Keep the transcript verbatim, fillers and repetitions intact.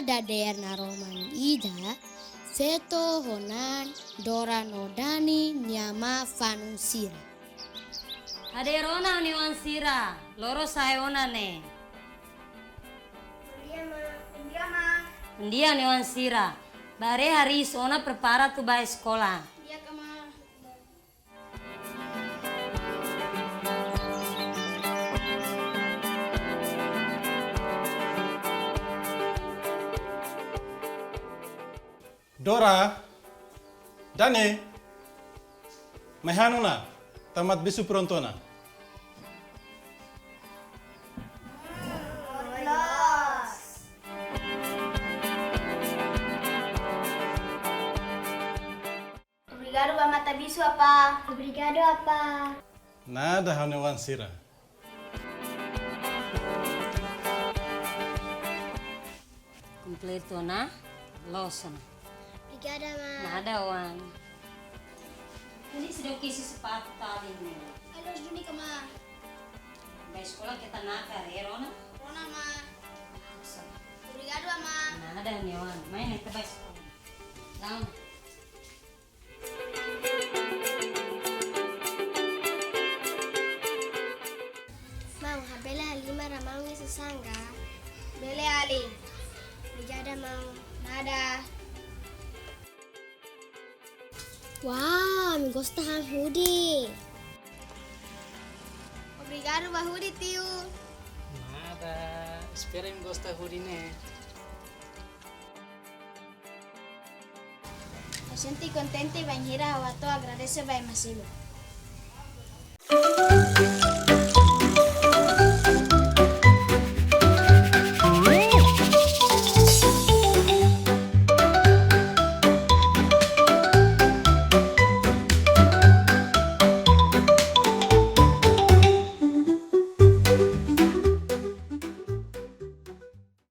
Dadeer naroman ida, feto ho naan Dora no Dani nia amá fanun sira. Dadeer ona oan-oan sira, loron sa'e ona ne'e. Bom dia, ma. Bom dia, ma. Bom dia, oan-oan sira. Bá haree hariis ona prepara atu bá eskola. Di'ak, ma. Dora, Dani, mai han ona, tama atu bisu prontu ona. Obrigadu ba matan bisu, apá. Obrigadu, apá. Nada, oan-oan sira. Kompletu ona, loos ona. Obrigada, ma. Nada, oan. Dani seidauk iha sapatu tali ne'e. Ai, loos duni ka, ma. Bá eskola keta nakar, eh, rona? Rona, ma. Obrigadu, ma. Nada, oan. Mai, ita bá eskola. Dani. Maun, ha'u bele halimar maun nia sasán ka? Bele, alin. Obrigada, maun. Nada. Wow, ami gosta han hudi. Obrigadu ba hudi, tiu. Nada. Espera, ami gosta hudi ne'e. Ha'u sente kontente bainhira ha'u atu agradese ba ema seluk.